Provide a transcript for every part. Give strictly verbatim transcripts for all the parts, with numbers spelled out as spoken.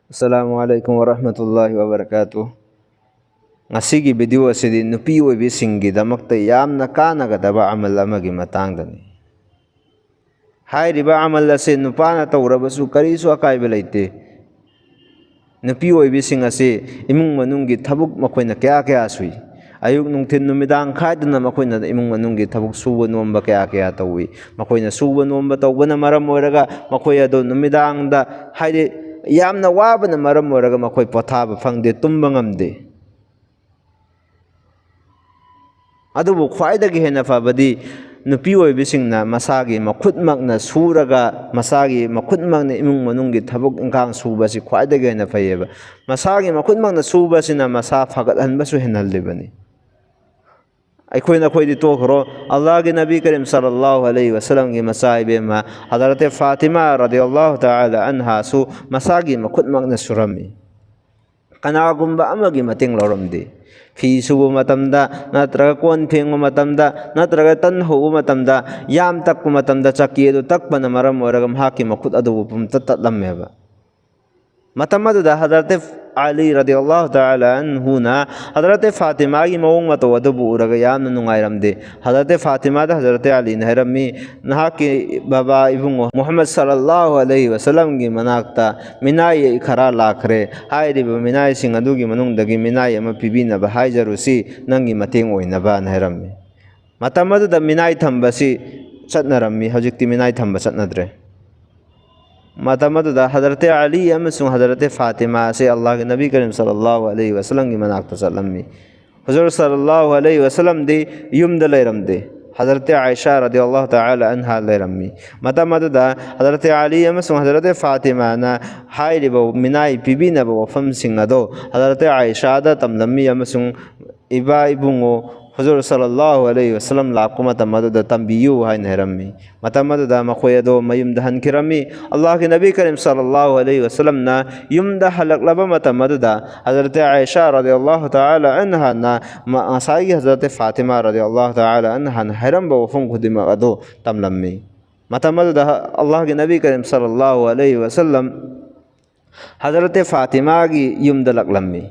ꯑꯁꯂꯥꯃꯨ ꯑꯂꯥꯏꯀꯨꯝ ꯋꯔꯍꯃꯇꯨꯜꯂꯥꯍꯤ ꯋꯕꯔꯀꯥꯇꯨ꯫ ꯉꯁꯤꯒꯤ ꯚꯤꯗꯤꯑꯣ ꯑꯁꯤꯗꯤ ꯅꯨꯄꯤ ꯑꯣꯏꯕꯤꯁꯤꯡꯒꯤꯗꯃꯛꯇ ꯌꯥꯝꯅ ꯀꯥꯟꯅꯒꯗꯕ ꯑꯃꯜ ꯑꯃꯒꯤ ꯃꯇꯥꯡꯗꯅꯤ꯫ ꯍꯥꯏꯔꯤꯕ ꯑꯃꯜ ꯑꯁꯤ ꯅꯨꯄꯥꯅ ꯇꯧꯔꯕꯁꯨ ꯀꯔꯤꯁꯨ ꯑꯀꯥꯏꯕ ꯂꯩꯇꯦ꯫ ꯅꯨꯄꯤ ꯑꯣꯏꯕꯤꯁꯤꯡ ꯑꯁꯤ ꯏꯃꯨꯡ ꯃꯅꯨꯡꯒꯤ ꯊꯕꯛ ꯃꯈꯣꯏꯅ ꯀꯌꯥ ꯀꯌꯥ ꯁꯨꯏ꯫ ꯑꯌꯨꯛ, ꯅꯨꯡꯊꯤꯜ, ꯅꯨꯃꯤꯗꯥꯡ ꯈꯥꯏꯗꯅ ꯃꯈꯣꯏꯅ ꯏꯃꯨꯡ ꯃꯅꯨꯡꯒꯤ ꯊꯕꯛ ꯁꯨꯕ ꯅꯣꯝꯕ ꯀꯌꯥ ꯀꯌꯥ ꯇꯧꯏ꯫ ꯃꯈꯣꯏꯅ ꯁꯨꯕ ꯅꯣꯝꯕ ꯇꯧꯕꯅ ꯃꯔꯝ ꯑꯣꯏꯔꯒ ꯃꯈꯣꯏ ꯑꯗꯨ ꯅꯨꯃꯤꯗꯥꯡꯗ, ꯍꯥꯏꯗꯤ, ꯌꯥꯝꯅ ꯋꯥꯕꯅ ꯃꯔꯝ ꯑꯣꯏꯔꯒ ꯃꯈꯣꯏ ꯄꯣꯊꯥꯕ ꯐꯪꯗꯦ, ꯇꯨꯝꯕ ꯉꯝꯗꯦ꯫ ꯑꯗꯨꯕꯨ ꯈ꯭ꯋꯥꯏꯗꯒꯤ ꯍꯦꯟꯅ ꯐꯕꯗꯤ ꯅꯨꯄꯤ ꯑꯣꯏꯕꯤꯁꯤꯡꯅ ꯃꯁꯥꯒꯤ ꯃꯈꯨꯠꯃꯛꯅ ꯁꯨꯔꯒ, ꯃꯁꯥꯒꯤ ꯃꯈꯨꯠꯃꯛꯅ ꯏꯃꯨꯡ ꯃꯅꯨꯡꯒꯤ ꯊꯕꯛ ꯏꯪꯈꯥꯡ ꯁꯨꯕꯁꯤ ꯈ꯭ꯋꯥꯏꯗꯒꯤ ꯍꯦꯟꯅ ꯐꯩꯌꯦꯕ꯫ ꯃꯁꯥꯒꯤ ꯃꯈꯨꯠꯃꯛꯅ ꯁꯨꯕꯁꯤꯅ ꯃꯁꯥ ꯐꯒꯠꯍꯟꯕꯁꯨ ꯍꯦꯟꯍꯜꯂꯤꯕꯅꯤ꯫ ꯑꯩꯈꯣꯏ ꯅꯈꯣꯏꯗꯤ ꯇꯣꯛꯈ꯭ꯔꯣ, ꯑꯜꯂꯥꯍꯒꯤ ꯅꯕꯤ ꯀꯔꯤꯝ ꯁꯜꯂꯜꯂꯥꯍꯨ ꯑꯂꯩꯍꯤ ꯋꯁꯜꯂꯝꯒꯤ ꯃꯆꯥ ꯏꯕꯦꯝꯃ ꯍꯖꯔꯠ ꯐꯥꯇꯤꯃꯥ ꯔꯗꯤꯌꯜꯂꯥꯍꯨ ꯇꯥꯂꯥ ꯑꯟꯍꯥꯁꯨ ꯃꯁꯥꯒꯤ ꯃꯈꯨꯠꯃꯛꯅ ꯁꯨꯔꯝꯃꯤ꯫ ꯀꯅꯥꯒꯨꯝꯕ ꯑꯃꯒꯤ ꯃꯇꯦꯡ ꯂꯧꯔꯝꯗꯦ꯫ ꯐꯤ ꯁꯨꯕ ꯃꯇꯝꯗ, ꯅꯠꯇ꯭ꯔꯒ ꯀꯣꯟ ꯐꯦꯡꯕ ꯃꯇꯝꯗ, ꯅꯠꯇ꯭ꯔꯒ ꯇꯟ ꯍꯧꯕ ꯃꯇꯝꯗ, ꯌꯥꯝ ꯇꯛꯄ ꯃꯇꯝꯗ, ꯆꯀꯤ ꯑꯗꯨ ꯇꯛꯄꯅ ꯃꯔꯝ ꯑꯣꯏꯔꯒ ꯃꯍꯥꯛꯀꯤ ꯃꯈꯨꯠ ꯑꯗꯨꯕꯨ ꯄꯨꯝꯇꯠ ꯇꯠꯂꯝꯃꯦꯕ꯫ ꯃꯇꯝ ꯑꯗꯨꯗ ꯍꯖꯔꯠ ꯑꯂꯤ ꯔꯗꯤꯌꯜꯂꯥꯍꯨ ꯇꯥꯂꯥ ꯑꯟꯍꯨꯅ ꯍꯖꯔꯠ ꯐꯥꯇꯤꯃꯥꯒꯤ ꯃꯑꯣꯡ ꯃꯇꯧ ꯑꯗꯨꯕꯨ ꯎꯔꯒ ꯌꯥꯝꯅ ꯅꯨꯡꯉꯥꯏꯔꯝꯗꯦ꯫ ꯍꯖꯔꯠ ꯐꯥꯇꯤꯃꯥꯗ ꯍꯖꯔꯠ ꯑꯂꯤꯅ ꯍꯥꯏꯔꯝꯃꯤ, "ꯅꯍꯥꯛꯀꯤ ꯕꯕꯥ ꯏꯕꯨꯡꯉꯣ ꯃꯨꯍꯝꯃꯗ ꯁꯜꯂꯜꯂꯥꯍꯨ ꯑꯂꯩꯍꯤ ꯋꯁꯜꯂꯝꯒꯤ ꯃꯅꯥꯛꯇ ꯃꯤꯅꯥꯏ ꯈꯔ ꯂꯥꯛꯈ꯭ꯔꯦ꯫ ꯍꯥꯏꯔꯤꯕ ꯃꯤꯅꯥꯏꯁꯤꯡ ꯑꯗꯨꯒꯤ ꯃꯅꯨꯡꯗꯒꯤ ꯃꯤꯅꯥꯏ ꯑꯃ ꯄꯤꯕꯤꯅꯕ ꯍꯥꯏꯖꯔꯨꯁꯤ, ꯅꯪꯒꯤ ꯃꯇꯦꯡ ꯑꯣꯏꯅꯕꯅ" ꯍꯥꯏꯔꯝꯃꯤ꯫ ꯃꯇꯝ ꯑꯗꯨꯗ ꯃꯤꯅꯥꯏ ꯊꯝꯕꯁꯤ ꯆꯠꯅꯔꯝꯃꯤ, ꯍꯧꯖꯤꯛꯇꯤ ꯃꯤꯅꯥꯏ ꯊꯝꯕ ꯆꯠꯅꯗ꯭ꯔꯦ꯫ ꯃꯇꯝ ꯑꯗꯨꯗ ꯍꯖꯔꯠ ꯑꯂꯤ ꯑꯃꯁꯨꯡ ꯍꯖꯔꯠ ꯐꯥꯇꯤꯃꯥ ꯑꯁꯤ ꯑꯜꯂꯥꯍꯒꯤ ꯅꯕꯤ ꯀꯔꯤꯝ ꯁꯜꯂꯜꯂꯥꯍꯨ ꯑꯂꯩꯍꯤ ꯋꯁꯜꯂꯝꯒꯤ ꯃꯅꯥꯛꯇ ꯆꯠꯂꯝꯃꯤ꯫ ꯍꯨꯖꯨꯔ ꯁꯜꯂꯜꯂꯥꯍꯨ ꯑꯂꯩꯍꯤ ꯋꯁꯜꯂꯝꯗꯤ ꯌꯨꯝꯗ ꯂꯩꯔꯝꯗꯦ꯫ ꯍꯖꯔꯠ ꯑꯥꯏꯁꯥ ꯔꯗꯤꯌꯜꯂꯥꯍꯨ ꯇꯥꯂꯥ ꯑꯟꯍꯥ ꯂꯩꯔꯝꯃꯤ꯫ ꯃꯇꯝ ꯑꯗꯨꯗ ꯍꯖꯔꯠ ꯑꯂꯤ ꯑꯃꯁꯨꯡ ꯍꯖꯔꯠ ꯐꯥꯇꯤꯃꯥꯅ ꯍꯥꯏꯔꯤꯕ ꯃꯤꯅꯥꯏ ꯄꯤꯕꯤꯅꯕ ꯋꯥꯐꯝꯁꯤꯡ ꯑꯗꯣ ꯍꯖꯔꯠ ꯑꯥꯏꯁꯥꯗ ꯇꯝꯂꯝꯃꯤ ꯑꯃꯁꯨꯡ ꯏꯕꯥ ꯏꯕꯨꯡꯉꯣ ꯍꯨꯖꯨꯔ ꯁꯜꯂꯜꯂꯥꯍꯨ ꯑꯂꯩꯍꯤ ꯋꯁꯜꯂꯝ ꯂꯥꯛꯄ ꯃꯇꯝ ꯑꯗꯨꯗ ꯇꯝꯕꯤꯌꯨ ꯍꯥꯏꯅ ꯍꯥꯏꯔꯝꯃꯤ꯫ ꯃꯇꯝ ꯑꯗꯨꯗ ꯃꯈꯣꯏ ꯑꯗꯣ ꯃꯌꯨꯝꯗ ꯍꯟꯈꯤꯔꯝꯃꯤ꯫ ꯑꯜꯂꯥꯍꯒꯤ ꯅꯕꯤ ꯀꯔꯤꯝ ꯁꯜꯂꯜꯂꯥꯍꯨ ꯑꯂꯩꯍꯤ ꯋꯁꯜꯂꯝꯅ ꯌꯨꯝꯗ ꯍꯜꯂꯛꯂꯕ ꯃꯇꯝ ꯑꯗꯨꯗ ꯍꯖꯔꯠ ꯑꯥꯏꯁꯥ ꯔꯗꯤꯌꯜꯂꯥꯍꯨ ꯇꯥꯂꯥ ꯑꯟꯍꯥꯅ ꯃ-, ꯉꯁꯥꯏꯒꯤ ꯍꯖꯔꯠ ꯐꯥꯇꯤꯃꯥ ꯔꯗꯤꯌꯜꯂꯥꯍꯨ ꯇꯥꯂꯥ ꯑꯟꯍꯥꯅ ꯍꯥꯏꯔꯝꯕ ꯋꯥꯐꯝ ꯈꯨꯗꯤꯡꯃꯛ ꯑꯗꯨ ꯇꯝꯂꯝꯃꯤ꯫ ꯃꯇꯝ ꯑꯗꯨꯗ ꯑꯜꯂꯥꯍꯒꯤ ꯅꯕꯤ ꯀꯔꯤꯝ ꯁꯜꯂꯜꯂꯥꯍꯨ ꯑꯂꯩꯍꯤ ꯋꯁꯜꯂꯝ ꯍꯖꯔꯠꯇꯦ ꯐꯥꯇꯤꯃꯥꯒꯤ ꯌꯨꯝꯗ ꯂꯥꯛꯂꯝꯃꯤ꯫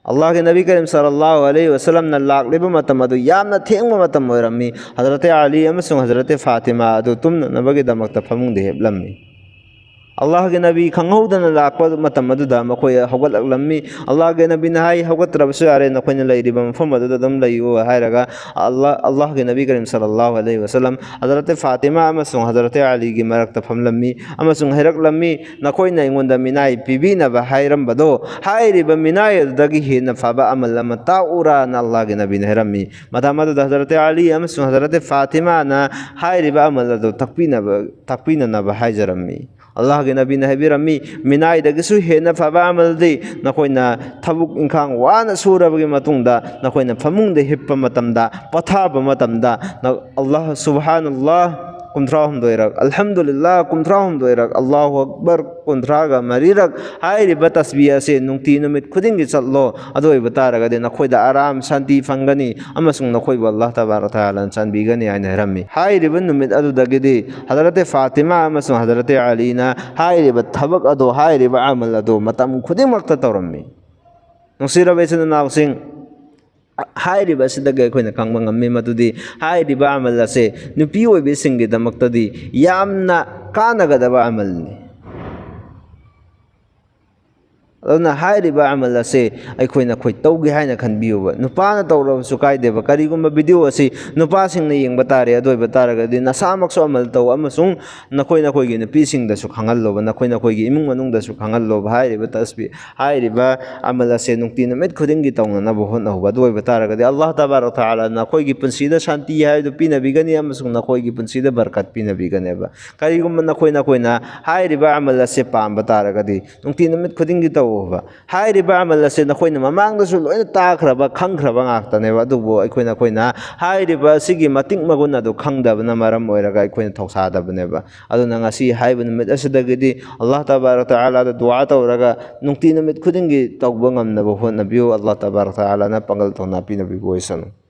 ꯑꯜꯂꯥꯍꯒꯤ ꯅꯕꯤ ꯀꯔꯤꯝ ꯁꯜꯂꯜꯂꯥꯍꯨ ꯑꯂꯩꯍꯤ ꯋꯁꯜꯂꯝꯅ ꯂꯥꯛꯂꯤꯕ ꯃꯇꯝ ꯑꯗꯨ ꯌꯥꯝꯅ ꯊꯦꯡꯕ ꯃꯇꯝ ꯑꯣꯏꯔꯝꯃꯤ꯫ ꯍꯖꯔꯠꯇꯦ ꯑꯂꯤ ꯑꯃꯁꯨꯡ ꯍꯖꯔꯠꯇꯦ ꯐꯥꯇꯤꯃꯥ ꯑꯗꯨ ꯇꯨꯝꯅꯅꯕꯒꯤꯗꯃꯛꯇ ꯐꯃꯨꯡꯗ ꯍꯤꯞꯂꯝꯃꯤ꯫ ꯑꯜꯂꯥꯍꯒꯤ ꯅꯕꯤ ꯈꯪꯍꯧꯗꯅ ꯂꯥꯛꯄ ꯃꯇꯝ ꯑꯗꯨꯗ ꯃꯈꯣꯏ ꯍꯧꯒꯠꯂꯛꯂꯝꯃꯤ꯫ ꯑꯜꯂꯥꯍꯒꯤ ꯅꯕꯤꯅ ꯍꯥꯏ, "ꯍꯧꯒꯠꯇ꯭ꯔꯕꯁꯨ ꯌꯥꯔꯦ, ꯅꯈꯣꯏꯅ ꯂꯩꯔꯤꯕ ꯃꯐꯝ ꯑꯗꯨꯗ ꯑꯗꯨꯝ ꯂꯩꯌꯨ" ꯍꯥꯏꯔꯒ ꯑꯜꯂꯥꯍ, ꯑꯜꯂꯥꯍꯒꯤ ꯅꯕꯤ ꯀꯔꯤꯝ ꯁꯜꯂꯜꯂꯥꯍꯨ ꯑꯂꯩꯍꯤ ꯋꯁꯜꯂꯝ ꯍꯖꯔꯠꯇꯦ ꯐꯥꯇꯤꯃꯥ ꯑꯃꯁꯨꯡ ꯍꯖꯔꯠꯇꯦ ꯑꯂꯤꯒꯤ ꯃꯔꯛꯇ ꯐꯝꯂꯝꯃꯤ ꯑꯃꯁꯨꯡ ꯍꯥꯏꯔꯛꯂꯝꯃꯤ, "ꯅꯈꯣꯏꯅ ꯑꯩꯉꯣꯟꯗ ꯃꯤꯅꯥꯏ ꯄꯤꯕꯤꯅꯕ ꯍꯥꯏꯔꯝꯕꯗꯣ, ꯍꯥꯏꯔꯤꯕ ꯃꯤꯅꯥꯏ ꯑꯗꯨꯗꯒꯤ ꯍꯦꯟꯅ ꯐꯕ ꯑꯃꯜ ꯑꯃ ꯇꯥꯛꯎꯔꯥꯅ" ꯑꯜꯂꯥꯍꯒꯤ ꯅꯕꯤꯅ ꯍꯥꯏꯔꯝꯃꯤ꯫ ꯃꯇꯝ ꯑꯗꯨꯗ ꯍꯖꯔꯠꯇꯦ ꯑꯂꯤ ꯑꯃꯁꯨꯡ ꯍꯖꯔꯠꯇꯦ ꯐꯥꯇꯤꯃꯥꯅ ꯍꯥꯏꯔꯤꯕ ꯑꯃꯜ ꯑꯗꯨ ꯇꯥꯛꯄꯤꯅꯕ, ꯇꯥꯛꯄꯤꯅꯅꯕ ꯍꯥꯏꯖꯔꯝꯃꯤ꯫ ꯑꯜꯂꯥꯍꯒꯤ ꯅꯕꯤꯅ ꯍꯥꯏꯕꯤꯔꯝꯃꯤ, "ꯃꯤꯅꯥꯏꯗꯒꯤꯁꯨ ꯍꯦꯟꯅ ꯐꯕ ꯑꯃꯜꯗꯤ ꯅꯈꯣꯏꯅ ꯊꯕꯛ ꯏꯪꯈꯥꯡ ꯋꯥꯅ ꯁꯨꯔꯕꯒꯤ ꯃꯇꯨꯡꯗ ꯅꯈꯣꯏꯅ ꯐꯃꯨꯡꯗ ꯍꯤꯞꯄ ꯃꯇꯝꯗ, ꯄꯣꯊꯥꯕ ꯃꯇꯝꯗ, ꯅ-, ꯑꯜꯂꯥꯍ ꯁꯨꯕꯍꯥꯅꯜꯂꯥꯍ ꯀꯨꯟꯊ꯭ꯔꯥ ꯍꯨꯝꯗꯣꯏꯔꯛ, ꯑꯜꯍꯝꯗꯨꯂꯤꯜꯂꯥꯍ ꯀꯨꯟꯊ꯭ꯔꯥ ꯍꯨꯝꯗꯣꯏꯔꯛ, ꯑꯜꯂꯥꯍꯨ ꯑꯛꯕꯔ ꯀꯨꯟꯊ꯭ꯔꯥꯒ ꯃꯔꯤꯔꯛ ꯍꯥꯏꯔꯤꯕ ꯇꯁꯕꯤ ꯑꯁꯤ ꯅꯨꯡꯇꯤ ꯅꯨꯃꯤꯠ ꯈꯨꯗꯤꯡꯒꯤ ꯆꯠꯂꯣ꯫ ꯑꯗꯨ ꯑꯣꯏꯕ ꯇꯥꯔꯒꯗꯤ ꯅꯈꯣꯏꯗ ꯑꯔꯥꯝ ꯁꯥꯟꯇꯤ ꯐꯪꯒꯅꯤ ꯑꯃꯁꯨꯡ ꯅꯈꯣꯏꯕꯨ ꯑꯜꯂꯥꯍ ꯇꯕꯥꯔꯛ ꯇꯥꯂꯥꯅ ꯆꯥꯟꯕꯤꯒꯅꯤ" ꯍꯥꯏꯅ ꯍꯥꯏꯔꯝꯃꯤ꯫ ꯍꯥꯏꯔꯤꯕ ꯅꯨꯃꯤꯠ ꯑꯗꯨꯗꯒꯤꯗꯤ ꯍꯖꯔꯠꯇꯦ ꯐꯥꯇꯤꯃꯥ ꯑꯃꯁꯨꯡ ꯍꯖꯔꯠꯇꯦ ꯑꯂꯤꯅ ꯍꯥꯏꯔꯤꯕ ꯊꯕꯛ ꯑꯗꯨ, ꯍꯥꯏꯔꯤꯕ ꯑꯃꯜ ꯑꯗꯨ ꯃꯇꯝ ꯈꯨꯗꯤꯡꯃꯛꯇ ꯇꯧꯔꯝꯃꯤ꯫ ꯅꯨꯡꯁꯤꯔꯕ ꯏꯆꯤꯟ ꯏꯅꯥꯎꯁꯤꯡ, ꯍꯥꯏꯔꯤꯕ ꯑꯁꯤꯗꯒꯤ ꯑꯩꯈꯣꯏꯅ ꯈꯪꯕ ꯉꯝꯃꯤ ꯃꯗꯨꯗꯤ ꯍꯥꯏꯔꯤꯕ ꯑꯃꯜ ꯑꯁꯦ ꯅꯨꯄꯤ ꯑꯣꯏꯕꯤꯁꯤꯡꯒꯤꯗꯃꯛꯇꯗꯤ ꯌꯥꯝꯅ ꯀꯥꯟꯅꯒꯗꯕ ꯑꯃꯜꯅꯤ꯫ ꯑꯗꯨꯅ ꯍꯥꯏꯔꯤꯕ ꯑꯃꯜ ꯑꯁꯦ ꯑꯩꯈꯣꯏꯅ ꯑꯩꯈꯣꯏ ꯇꯧꯒꯦ ꯍꯥꯏꯅ ꯈꯟꯕꯤꯌꯨꯕ꯫ ꯅꯨꯄꯥꯅ ꯇꯧꯔꯕꯁꯨ ꯀꯥꯏꯗꯦꯕ꯫ ꯀꯔꯤꯒꯨꯝꯕ ꯚꯤꯗꯤꯑꯣ ꯑꯁꯤ ꯅꯨꯄꯥꯁꯤꯡꯅ ꯌꯦꯡꯕ ꯇꯥꯔꯦ, ꯑꯗꯨ ꯑꯣꯏꯕ ꯇꯥꯔꯒꯗꯤ ꯅꯁꯥꯃꯛꯁꯨ ꯑꯃꯜ ꯇꯧ ꯑꯃꯁꯨꯡ ꯅꯈꯣꯏ ꯅꯈꯣꯏꯒꯤ ꯅꯨꯄꯤꯁꯤꯡꯗꯁꯨ ꯈꯪꯍꯜꯂꯣꯕ, ꯅꯈꯣꯏ ꯅꯈꯣꯏꯒꯤ ꯏꯃꯨꯡ ꯃꯅꯨꯡꯗꯁꯨ ꯈꯪꯍꯜꯂꯣꯕ꯫ ꯍꯥꯏꯔꯤꯕ ꯇꯁꯕꯤ, ꯍꯥꯏꯔꯤꯕ ꯑꯃꯜ ꯑꯁꯦ ꯅꯨꯡꯇꯤ ꯅꯨꯃꯤꯠ ꯈꯨꯗꯤꯡꯒꯤ ꯇꯧꯅꯅꯕ ꯍꯣꯠꯅꯍꯧꯕ꯫ ꯑꯗꯨ ꯑꯣꯏꯕ ꯇꯥꯔꯒꯗꯤ ꯑꯜꯂꯥꯍ ꯇꯕꯥꯔꯛ ꯇꯥꯂꯥꯅ ꯅꯈꯣꯏꯒꯤ ꯄꯨꯟꯁꯤꯗ ꯁꯥꯟꯇꯤ ꯍꯥꯏꯕꯗꯨ ꯄꯤꯅꯕꯤꯒꯅꯤ ꯑꯃꯁꯨꯡ ꯅꯈꯣꯏꯒꯤ ꯄꯨꯟꯁꯤꯗ ꯕꯔꯀꯠ ꯄꯤꯅꯕꯤꯒꯅꯦꯕ꯫ ꯀꯔꯤꯒꯨꯝꯕ ꯅꯈꯣꯏ ꯅꯈꯣꯏꯅ ꯍꯥꯏꯔꯤꯕ ꯑꯃꯜ ꯑꯁꯦ ꯄꯥꯝꯕ ꯇꯥꯔꯒꯗꯤ ꯅꯨꯡꯇꯤ ꯅꯨꯃꯤꯠ ꯈꯨꯗꯤꯡꯒꯤ ꯇꯧꯑꯣꯕ꯫ ꯍꯥꯏꯔꯤꯕ ꯑꯃꯜ ꯑꯁꯦ ꯅꯈꯣꯏꯅ ꯃꯃꯥꯡꯗꯁꯨ ꯂꯣꯏꯅ ꯇꯥꯈ꯭ꯔꯕ, ꯈꯪꯈ꯭ꯔꯕ ꯉꯥꯛꯇꯅꯦꯕ꯫ ꯑꯗꯨꯕꯨ ꯑꯩꯈꯣꯏ ꯅꯈꯣꯏꯅ ꯍꯥꯏꯔꯤꯕ ꯑꯁꯤꯒꯤ ꯃꯇꯤꯛ ꯃꯒꯨꯟ ꯑꯗꯨ ꯈꯪꯗꯕꯅ ꯃꯔꯝ ꯑꯣꯏꯔꯒ ꯑꯩꯈꯣꯏꯅ ꯊꯧꯁꯥꯗꯕꯅꯦꯕ꯫ ꯑꯗꯨꯅ ꯉꯁꯤ ꯍꯥꯏꯕ ꯅꯨꯃꯤꯠ ꯑꯁꯤꯗꯒꯤꯗꯤ ꯑꯜꯂꯥꯍ ꯇꯕꯥꯔꯛ ꯇꯥꯂꯥꯗ ꯗꯨꯋꯥ ꯇꯧꯔꯒ ꯅꯨꯡꯇꯤ ꯅꯨꯃꯤꯠ ꯈꯨꯗꯤꯡꯒꯤ ꯇꯧꯕ ꯉꯝꯅꯕ ꯍꯣꯠꯅꯕꯤꯌꯨ꯫ ꯑꯜꯂꯥꯍ ꯇꯕꯥꯔꯛ ꯇꯥꯂꯥꯅ ꯄꯥꯡꯒꯜ ꯊꯧꯅꯥ ꯄꯤꯅꯕꯤꯕ ꯑꯣꯏꯁꯅꯨ꯫